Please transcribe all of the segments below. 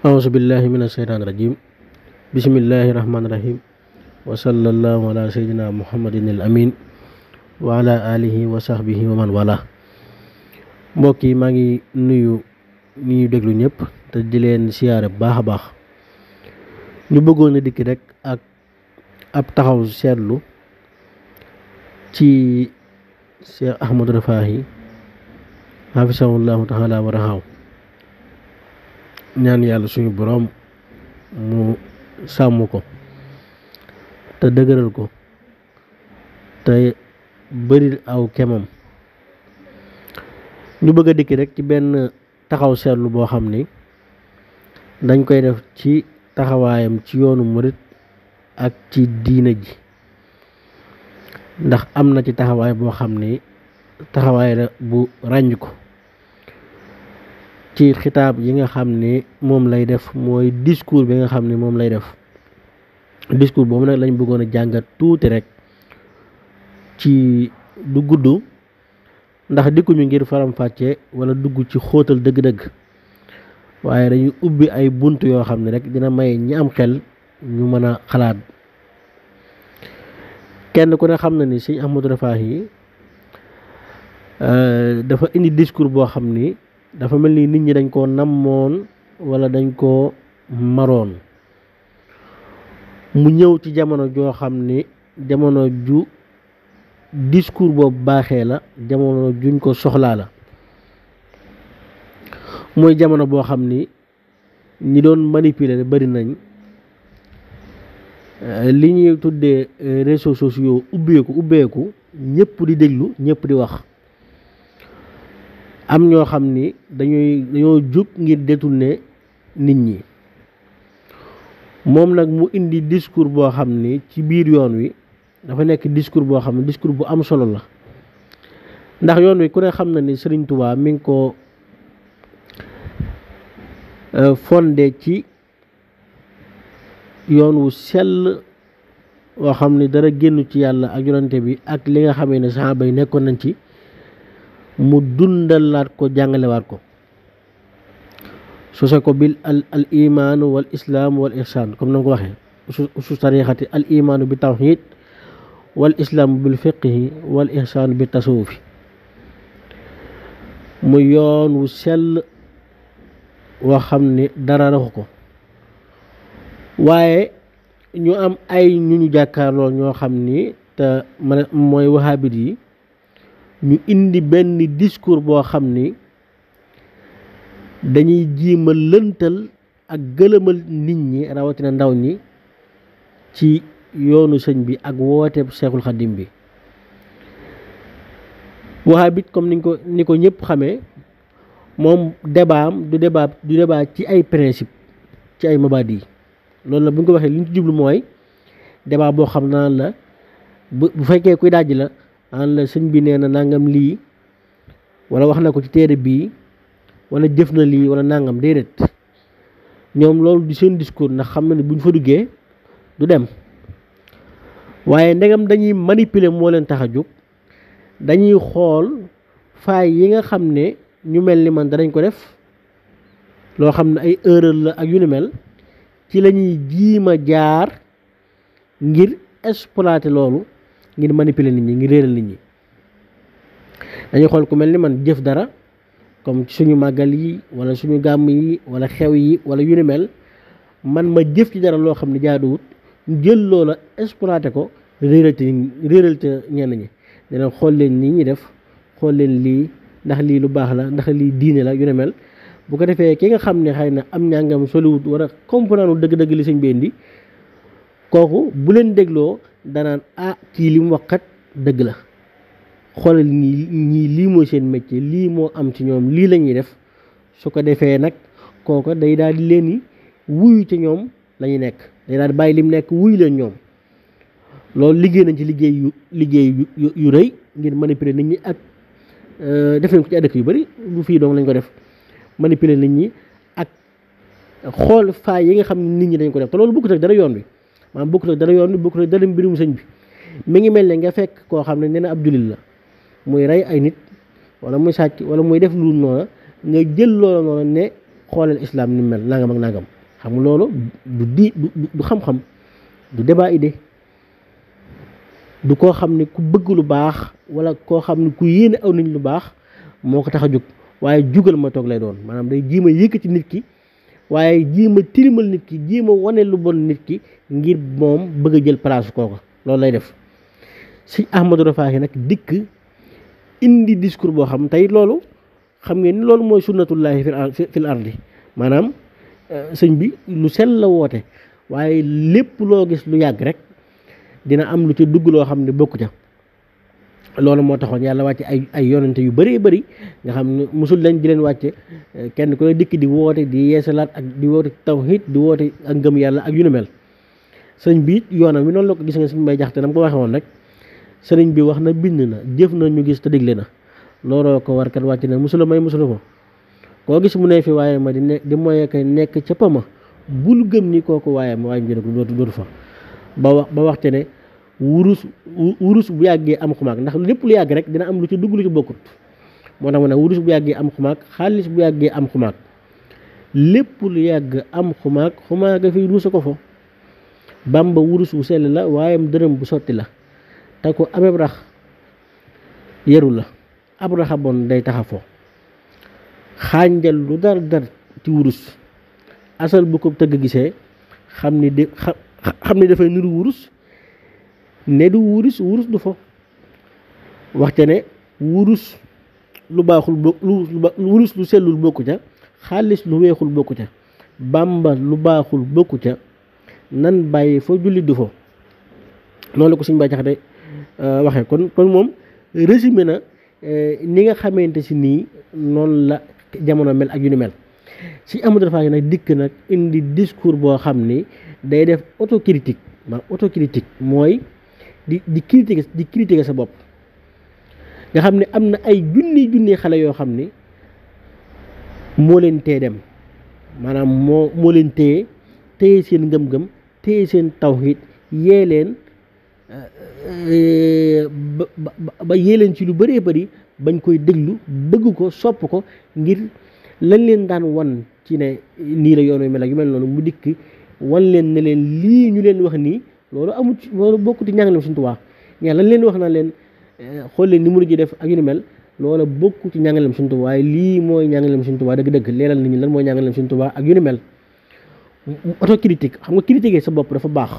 أعوذ بالله من الشيطان الرجيم بسم الله الرحمن الرحيم وصلى الله على سيدنا محمد الأمين وعلى آله وصحبه ومن والاه. mbokk yi maa ngi nuyu ñi déglu ñëpp te di leen siyaare bu baax a baax. ñu bëggoon a dikk rek ak ab taxaw seetlu ci Cheikh Ahmadou Rafahi hafisahullahu taala wa rahaw. ñaan yàlla suñu borom mu sàmm ko te dëgëral ko te bari aw kemam. ñu bëgg a dikki rek ci benn taxaw seetlu boo xam ni dañ koy def ci taxawaayam ci yoonu murit ak ci diina ji, ndax am na ci taxawaay boo xam ni taxawaay la bu ràññ ko ci xitaab yi nga xam ni moom lay def, mooy discours bi nga xam ni moom lay def. discours boobu nag lañ bëggoon a jàngat tuuti rek ci du gudd, ndax dikkuñu ngir faram-fàcce wala dugg ci xóotal dëgg-dëgg, waaye dañuy ubbi ay bunt yoo xam ne rek dina may ñi am xel ñu mën a xalaat. kenn ku ne xam na ni Sëñ Ahmadou Rafahi dafa indi discours boo xam ni dafa mel ni nit ñi dañ koo nammoon wala dañ koo maroon. mu ñëw ci jamono joo xam ni jamono ju discours boobu baaxee la, jamono juñ ko soxlaa la. mooy jamono boo xam ni ñi doon manipuler bari nañ. li ñuy tuddee réseaux sociaux ubbeeku ñëpp di déglu, ñëpp di wax. am ñoo xam ni dañoo jóg ngir détourner nit ñi. moom nag mu indi discours boo xam ni ci biir yoon wi dafa nekk discours boo xam ne discours bu am solo la. ndax yoon wi ku ne xam na ni Serigne Touba mi ngi ko fondé ci yoon wu sell woo xam ni dara génn ci yàlla ak yonante bi ak li nga xamee ne saxaaba yi nekkoon nañ ci, mu dundalaat ko, jàngalewaat ko. sose ko bil al imaanu wal islaam wal ihsaan, comme na nga ko waxee usus tariixati al imaanu bi tawxiid wal islaam bil fiqhi wal ihsaan bi tasawufi. mu yoon wu sell woo xam ni dara raxu ko. waaye ñu am ay ñu jàkkaarloo ñoo xam ni te mooy wahabit yi, ñu indi benn discours boo xam ni dañuy jiima lëntal ak gëlëmal nit ñi, rawatina ndaw ñi, ci yoonu sëñ bi ak woote Seexul Xadim bi. wahabit comme ni ko ñëpp xamee, moom débaam du débat ci ay principe, ci ay mabadi. loolu la bu ñu ko waxee li ñu ci jublu mooy débat boo xam naan la bu fekkee kuy dajj la naan la sëñ bi nee na nangam lii, wala wax na ko ci téere bii, wala jëf na lii wala nangam. déedéet, ñoom loolu di seen discours, ndax xam na ne bu ñu fa duggee du dem. waaye ndegam dañuy manipuler moo leen tax a jóg, dañuy xool faay yi nga xam ne ñu mel ni man danañ ko def, loo xam ne ay erreur la ak yu ni mel, ci la ñuy jiima jaar ngir exploiter loolu, ngir manipuler nit ñi, ngir réeral nit ñi. dañuy xool ku mel ni man jëf dara comme suñu màggal yi wala suñu gàmm yi wala xew yi wala yu ni mel, man ma jëf ci dara loo xam ne jaaduwut, jël loola exploiter ko, réeral te ñenn ñi. dina xool leen nii ñi def, xool leen lii ndax lii lu baax la, ndax lii diine la, yu ni mel. bu ko defee ki nga xam ne xëy na am njàngam soliwut war a comprendre dëgg-dëgg li sëñ bi indi, kooku bu leen dégloo danaan kii li mu wax kat dëgg la. xoolal ñii lii mooy seen métier, lii moo am ci ñoom, lii la ñuy def. su ko defee nag kooku day daal di leen di wuyu ci ñoom la ñu nekk, day daal di bàyyi lim nekk wuyu leen ñoom. loolu liggéey nañ ci liggéey yu rëy ngir manipuler nit ñi, ak def nañ ko ci dëkk yu bari, bu fii doom lañ ko def. manipuler nit ñi ak xool faay yi nga xam ne nit ñi dañ ko def, te loolu bokkut ak dara yoon bi. maanaam bokkut ak dara yoon bi, bokkut ak dara mbirum sëñ bi. mi ngi mel ne nga fekk koo xam ne nee na ab jullit la, muy rey ay nit wala muy sàcc wala muy def lu noona, nga jël loola noona ne xoolal islam ni mel nangam ak nangam xam nga loolu du xam-xam du débat idée du koo xam ne ku bëgg lu baax wala koo xam ne ku yéene aw nit lu baax moo ko tax a jóg waaye jugal ma toog lay doon maanaam day jiima yëkkati nit ki waaye jiima tilimal nit ki jiima wane lu bon nit ki ngir moom bëgg a jël place kooka loolu lay def si Ahmadou Rafahi nag dikk indi discours boo xam tey loolu xam ngeen ni loolu mooy sunnatullahi fil ardi maanaam sëñ bi lu sell la woote waaye lépp loo gis lu yàgg rek dina am lu ci dugg loo xam ne bokku ca loolu moo taxoon yàlla wàcce ay yonente yu bëree bëri nga xam ne musul lañ di leen wàcce kenn ku ne dikk di woote di yeesalaat ak di woote tawhid di woote ak ngëm yàlla ak yu nu mel sëñ bi yoonam wi noonu la ko gis nga sëñ Mbay Jaxate dama ko waxee woon rek sëriñ bi wax na bind na jëf na ñu gis te digle na looloo ko war kat wàcc na musula may musula ko koo gis mu ne fi waaye ma di moye ko nekk ca pama bul gëm ni kooku waaye ma waaye mu jëne ko dootu fa ba waxte ne wurus bu yàggee am xumaag ndax lépp lu yàgg rek dina am lu ci dugg lu ci bokkut moo tax ma ne wurus bu yàggee am xumaag xaalis bu yàggee am xumaag lépp lu yàgg am xumaag a fi ruusa ko fo Bàmba wurus bu sell la waaye dërëm bu sotti la te ko ameb rax yeru la ab raxa bon day taxa fo xànjal lu dar ci wurus asal bu ko tëgg gisee xam ni dafay niru wurus ne du wurus du fo waxte ne wurus lu baaxul wurus lu sellul bokku ca xaalis lu weexul bokku ca Bàmba lu baaxul bokku ca nan bàyyi fa jullit du fo noonu la ko suñu Mbay Jaxate waxee kon moom résumé na ni nga xamante si nii noonu la jamono mel ak yu ni mel si Ahmadou Rafahi nag dikk nag indi discours boo xam ni day def autocritique mooy di critiquer sa bopp nga xam ne am na ay junni xale yoo xam ni moo leen tee dem maanaam moo leen téye seen ngëm-ngëm téye seen tawhid yee leen ba yee leen ci lu bëree bëri bañ koy déglu bëgg ko sopp ko ngir lañ leen daan wan ci ne nii la yoon wi mel ak yu mel noonu mu dikk wan leen ne leen lii ñu leen wax nii loolu bokkut ci njàngaleem Sëriñ Tuubaa ñaa lañ leen wax naa leen xool leen ni mu ji def ak yu ni mel loola bokku ci njàngaleem Sëriñ Tuubaa waaye lii mooy njàngaleem Sëriñ Tuubaa dëgg-dëgg leeral nit ñi lan mooy njàngaleem Sëriñ Tuubaa ak yu ni mel autocritique xam nga critiquer sa bopp dafa baax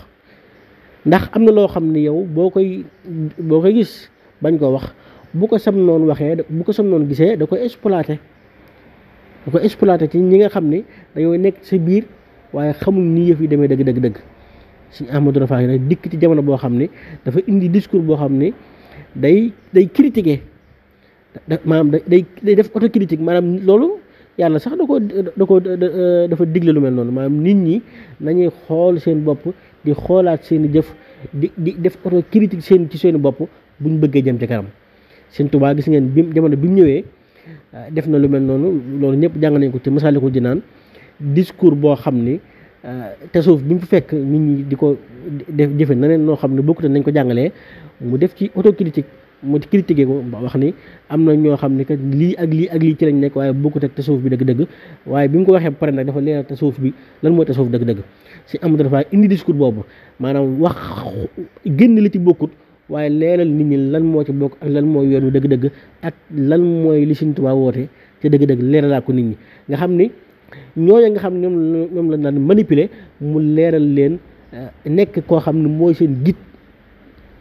ndax am na loo xam ne yow boo koy gis bañ koo wax bu ko sam noonu waxee bu ko sam noonu gisee da koy exploité ci ñi nga xam ne dañoo nekk sa biir waaye xamul ni yëf yi demee dëgg Sëriñ Ahmadou Rafahi nag dikk ci jamono boo xam ne dafa indi discours boo xam ne day critiquer maanaam day def autocritique maanaam loolu yàlla sax dafa digle lu mel noonu maanaam nit ñi nañuy xool seen bopp di xoolaat seen jëf di def autocritique ci seen bopp buñ bëggee jëm ci kanam Sëriñ Tuubaa gis ngeen jamono bi mu ñëwee def na lu mel noonu loolu ñëpp jàng nañ ko ci Masaalikul Jinaan discours boo xam ni tasawuf bi mu fi fekk nit ñi di ko def jëfe na leen noo xam ne bokkut nañ ko jàngalee mu def ci autocritique mu critiqué ko wax ni am na ñoo xam ne que lii ak lii ci lañ nekk waaye bokkut ak tasawuf bi dëgg-dëgg waaye bi mu ko waxee ba pare nag dafa leeral tasawuf bi lan mooy tasawuf dëgg-dëgg si Ahmadou Rafahi indi discours boobu maanaam wax génn li ci bokkut waaye leeral nit ñi lan moo ci bokk ak lan mooy yoon wi dëgg-dëgg ak lan mooy li Sëriñ Tuubaa woote te dëgg-dëgg leeralaa ko nit ñi nga xam ni ñooñu nga xam ne ñoom la daan manipuler mu leeral leen nekk koo xam ne mooy seen guide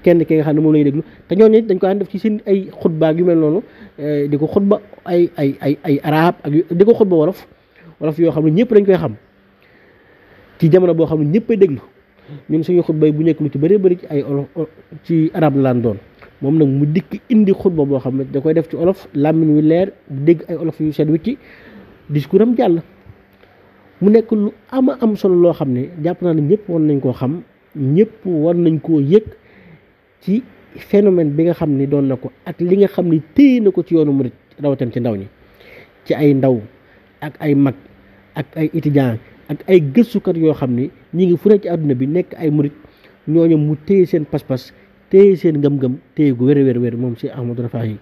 kenn ki nga xam ne moom lay déglu te ñooñu dañ ko daan def ci seen ay xutba yu mel noonu di ko xutba ay arab ak di ko xutba wolof yoo xam ne ñëpp dañ koy xam ci jamono boo xam ne ñëpp ay déglu ñun suñu xutba yi bu nekk lu ci bëree bëri ci ay olof ci arab la doon moom nag mu dikk indi xutba boo xam ne da koy def ci olof làmmiñ wi leer dégg ay olof yu sedd wicci discours am jàll mu nekk lu am solo loo xam ne jàpp naa ne ñëpp war nañ koo xam ñëpp war nañ koo yëg ci phénomène bi nga xam ni doon na ko ak li nga xam ni téye na ko ci yoonu murit rawatina ci ndaw ñi ci ay ndaw ak ay mag ak ay étudiants ak ay gëstukat yoo xam ni ñi ngi fu ne ci àdduna bi nekk ay murit ñooñu mu téye seen pas-pas téye seen ngëm-ngëm téye gu wér moom si Ahmadou Rafahi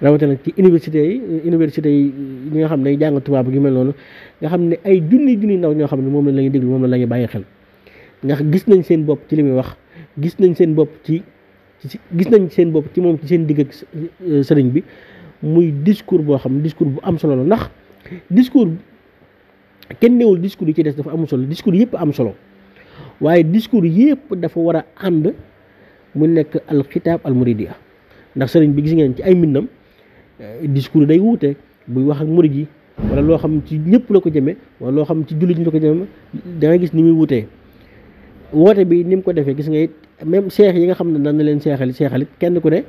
rawatina ci université yi ñi nga xam ne jàng tubaab gi mel noonu nga xam ne ay junni ndaw ñoo xam ne moom la ñuy déglu moom la ñuy bàyyi xel ndax gis nañ seen bopp ci li muy wax gis nañ seen bopp ci moom ci seen digg ak sëriñ bi muy discours boo xam discours bu am solo la ndax discours kenn newul discours yi ci des dafa am solo discours yëpp am solo waaye discours yëpp dafa war a ànd mu nekk alxitaab almuridiya ndax sëriñ bi gis ngeen ci ay mbindam discours day wuute buy wax ak murid yi wala loo xam ci ñëpp la ko jëme wala loo xam ci jullit ñi la ko jëme da ngay gis ni muy wuutee woote bi ni mu ko defee gis nga it même seex yi nga xam ne daan na leen seexalit kenn ku ne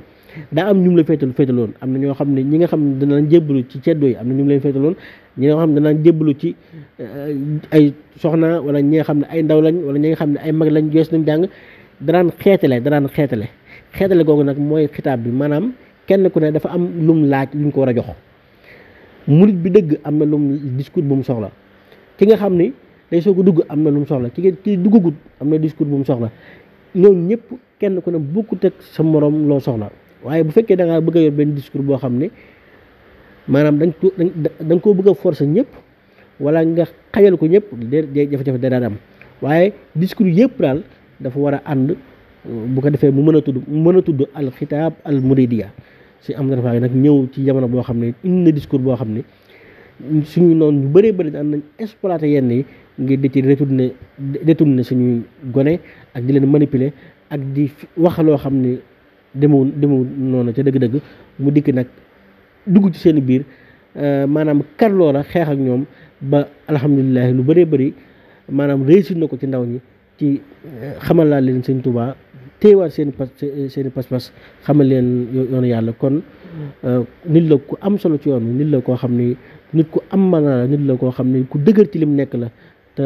daa am ñu la féetaloon am na ñoo xam ne ñi nga xam ne danaan jébbalu ci ceddo yi am na ñu leen féetaloon ñi nga xam ne danaan jébbalu ci ay soxna wala ñi nga xam ne ay ndaw lañ wala ñi nga xam ne ay mag lañ gees nañ jàng danaan xeetale googu nag mooy xitaab bi maanaam kenn ku ne dafa am lum laaj luñ ko war a jox murit bi dëgg am na lum discours bu mu soxla ki nga xam ni day soog a dugg am na lu mu soxla ki duggagut am na discours bu mu soxla ñoom ñëpp kenn ku ne bokkut ak sa morom loo soxla waaye bu fekkee da ngaa bëgg a yor benn discours boo xam ne maanaam da nga koo bëgg a forcer ñëpp wala nga xajal ko ñëpp de jafe-jafe da daan am waaye discours yëpp daal dafa war a ànd bu ko defee mu mën a tudd alxitaab al muridiya si am na dafa nag ñëw ci jamono boo xam ne indi na discours boo xam ne suñu noonu ñu bëree bëri daan nañ exploité yenn yi ngir di ci détourner suñuy gone ak di leen manipuler ak di wax loo xam ne demewul noonu ca dëgg-dëgg mu dikk nag dugg ci seen biir maanaam kar loola xeex ak ñoom ba alhamdulilah lu bëree bëri maanaam réussir na ko ci ndaw ñi ci xamal laa leen sëñ Tuubaa téewaat seen pas-pas xamal leen yoonu yàlla kon nit la ku am solo ci yoon wi nit la koo xam ni nit ku am maanaa la nit la koo xam ni ku dëgër ci lim nekk la te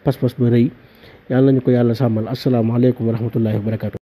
pas-pas ba rëy yàlla nañu ko yàlla sàmmal asalaamaaleykum wa rahmatullahi wa barakaatu.